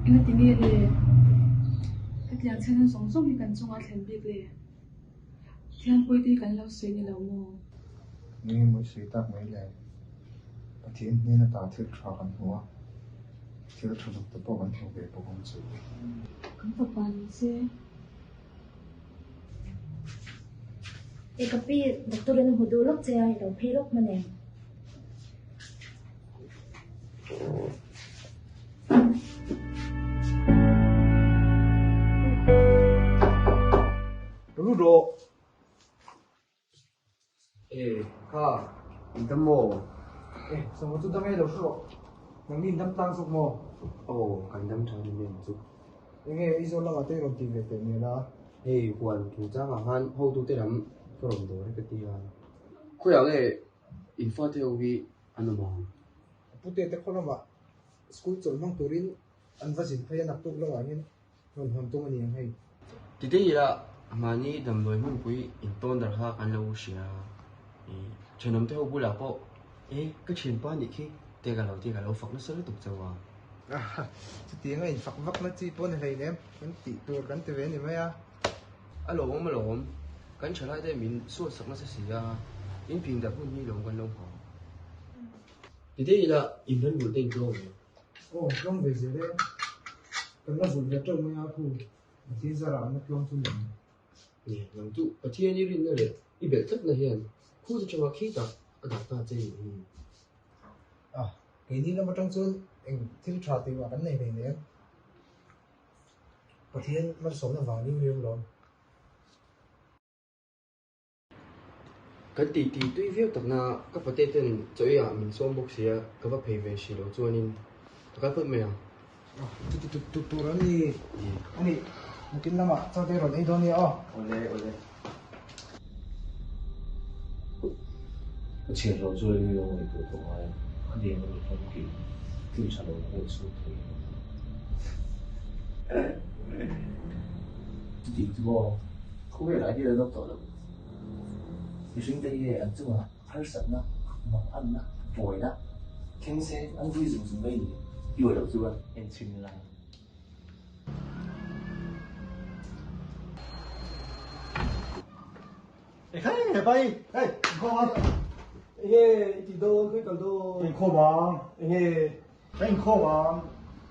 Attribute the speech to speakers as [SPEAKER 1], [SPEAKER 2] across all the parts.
[SPEAKER 1] Engati nge le? Hetiang chhena zawng zawng hi kan chungah thlen bik le? Pathian pawite hi kan lo sawi ni lo maw?
[SPEAKER 2] Enge maw i sawi tak mai le? Pathian hnen ata thil tha kan hmu a, thil tha zawk te pawh kan hmu ve bawk ang chu.
[SPEAKER 1] Kan fapa ni se.
[SPEAKER 3] E ka pi, doctor in a hmu duh lawk che a, i lo phei lawk hman em?
[SPEAKER 4] Ru rawh. E, kha, in dam maw?
[SPEAKER 2] E, sawma chu dam e lo hre rawh. Nangni in dam tlang zawk maw?
[SPEAKER 4] Aw, kan dam tha ni em chu.
[SPEAKER 2] Enge Aizawl lamah te i rawn ti ve teh mial a?
[SPEAKER 4] Hei, huan chungchangah khan hotute lam ka rawn dawr e ka ti a. Khawiah nge in fate ho hi an awm ang?
[SPEAKER 2] A pute te khaw lamah school chawlh hmang turin an va zin phei a, naktuk lamah hian rawn hawn tum a ni ang hei.
[SPEAKER 4] Ti daih ila, mahni damdawi hmunpui intawn dar kha kan lo hria a, thenawm te ho bulah pawh e ka thianpa nih khi te ka lo ti ka lo fak nasa lutuk chauh a.
[SPEAKER 2] Chutianga infak vakna chi pawh ni hleinem, kan tih tur kan ti ve a ni mai a.
[SPEAKER 4] A lawmawm a lawm, kan thalai te min suat sak nasa si a, in phing darh hun hi lawm kan lo hmu. Ti daih ila in rawn vulh te in tlawm em?
[SPEAKER 2] Aw, tlawm ve zel e. Kan la vulh ve teuh mai a khu, Pathian zarah an la tlawm chu ni ang.
[SPEAKER 4] Ni, nang chu Pathian i rinna leh i belh tlatna hian khu te chungah khi tak a dah ta che ni hi.
[SPEAKER 2] A, keini lam atang chuan eng thil tha tih mah kan nei hleinem. Pathian malsawmna vang liu liu lawm.
[SPEAKER 4] Kan titi tui viau takna ka pate ten chawi ah min sawm bawk sia ka va phei ve si lo chuanin ka kal phawt mai ang.
[SPEAKER 2] Chuti tuk tuk tur an ni a nih nakin lamah chaw te rawn ei dawn nia aw.
[SPEAKER 4] Awle awle.
[SPEAKER 5] Ka chhiar loh chu eng ilo ngaihtuah tawh ngai a, a lian a ni famkim thil tha lo ka insum thei a ni.
[SPEAKER 6] Chuti chu maw, khawvelah hian an awm tawh lo. Mihring te hi an chungah harsatna, manganna, buaina thleng se an vui zung zung mai ni. I uai loh chuan enchhin la.
[SPEAKER 7] Ekhai hepa hi, hei inkhawm ang.
[SPEAKER 4] Enge i tih dawn, khawi kal dawn?
[SPEAKER 7] Inkhawm ang.
[SPEAKER 4] Enge?
[SPEAKER 7] Ka inkhawm ang.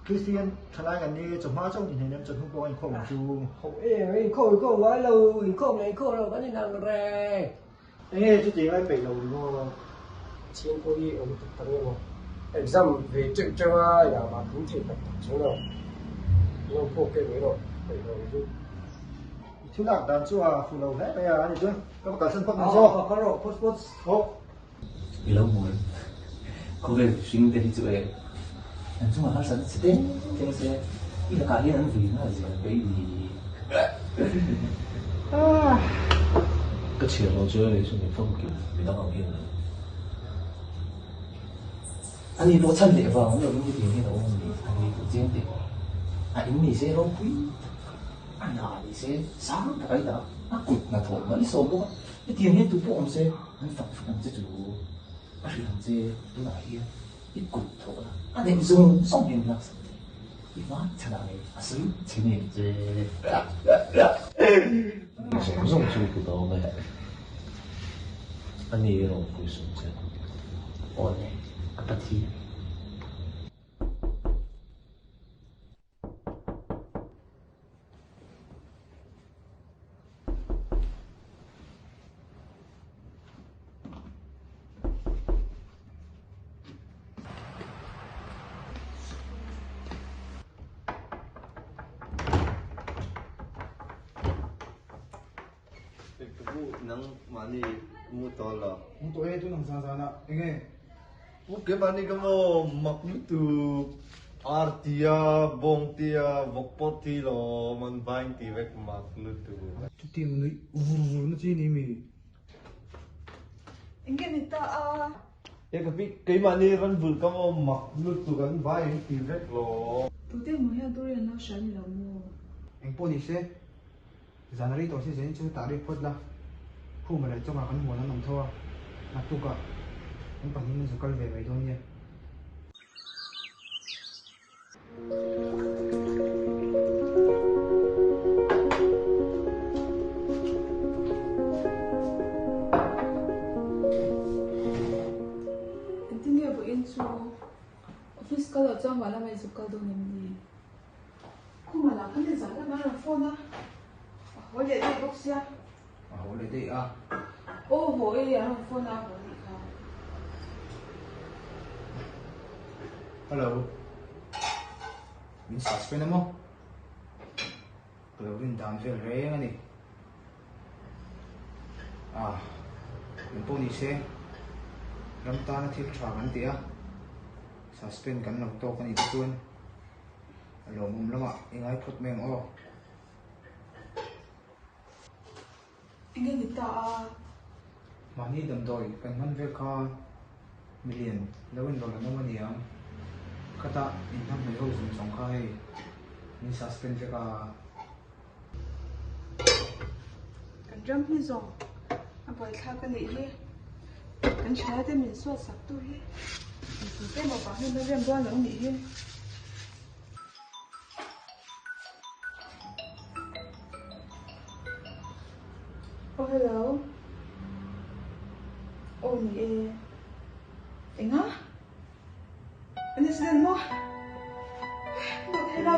[SPEAKER 7] Kristian thalai kan ni, chawhma chauh ni hleinem chawhnu pawh ka inkhawm ang chu.
[SPEAKER 4] Ho em, inkhawm inkhawm ngai lo, inkhawm leh inkhawm lo kan inang reng.
[SPEAKER 7] Enge chuti ngai peih lo ringawt?
[SPEAKER 4] Chhing pawh hi awm tak tak emaw exam ve teuh teuh a ya mah tling thei tak tak chung lo lo pawh keh mai rawh peih lo chu.
[SPEAKER 7] I thu lak dan chu a fu lo hle mai a ani chuan ka va kalsan phawt mai zawk.
[SPEAKER 4] Aw kal rawh phawt phawt.
[SPEAKER 7] Hawk.
[SPEAKER 6] I lo hmu em? Khawvel hring te hi chu e an chungah harsatna chhe teng teng se i lakah hian an vui nghal zel baby.
[SPEAKER 5] Ka chhiar lo chu hei chu min famkim midang ang hian a ni.
[SPEAKER 6] Ani pawh chhan leh vang awm lovin hetiang hian a awm a ni a ni tih chiang teh. A in ni se ropui tak a hna ni se sang tak a i dah a, a kut hnathawh mai sawm bawk a, hetiang hian tu pawh awm se an fak fak ang che chu a hrilh ang che tunah hian i kut thawh la a neih zawng zawng hian laksak che. I hmai chhanah ngei a sawi che ngei che.
[SPEAKER 5] Zawng zawng chu i kut a awm e. A ni erawh pui sawm che.
[SPEAKER 6] Awle, ka Pathian.
[SPEAKER 8] Nang mahni mu tawh lo.
[SPEAKER 2] Mu tawh e tun ang zan zan ah enge?
[SPEAKER 8] Pu keimahni ka maw mak lutuk ar tia bawng tia vawk pawh ti lawm an vain ti vek mak lutuk.
[SPEAKER 2] Chuti nuih vur vur na chi ni mi?
[SPEAKER 1] Enge ni ta a?
[SPEAKER 8] E ka pi keimahni ran vulh ka maw mak lutuk an vai an ti vek lawm.
[SPEAKER 1] Tute emaw hian tur hi an lo hria ni lo maw?
[SPEAKER 2] Eng pawh ni se, zan rei tawh si zanin chu tah rih phawt la, khuma leh chawngah kan huan an awm tho a, naktukah an pahnihin an zu kal ve mai dawn nia.
[SPEAKER 1] rual dawn em ni? Khuma lah khan nizan lamah a rawn phone a, a haw leh daih bawk sia.
[SPEAKER 2] A haw leh daih a.
[SPEAKER 1] Aw haw e, a rawn phone a, a haw nih kha.
[SPEAKER 2] Hello. Min suspend a maw? Ka lo rin dan vel reng a ni. Ah, eng pawh ni se, ram tana thil tha kan ti a, suspend kan lo tawk a nih te chuan a lawmawm lamah i ngai phawt mai ang aw.
[SPEAKER 1] Enge ni ta a?
[SPEAKER 2] Mahni damdawi kan hman vel kha milian lo inrawlh an awm a ni ang. Khata inhnamhnawih ho zawng zawng kha hei min suspend vek a.
[SPEAKER 1] Kan ram hi zawng a buaithlak a nih hi. Kan thiana te min suat sak tu hi inchung te emaw vang hian an rem dawn lo nih hi. Oh hello. Oh ni e. Enga? An accident maw? Dawt thei lo.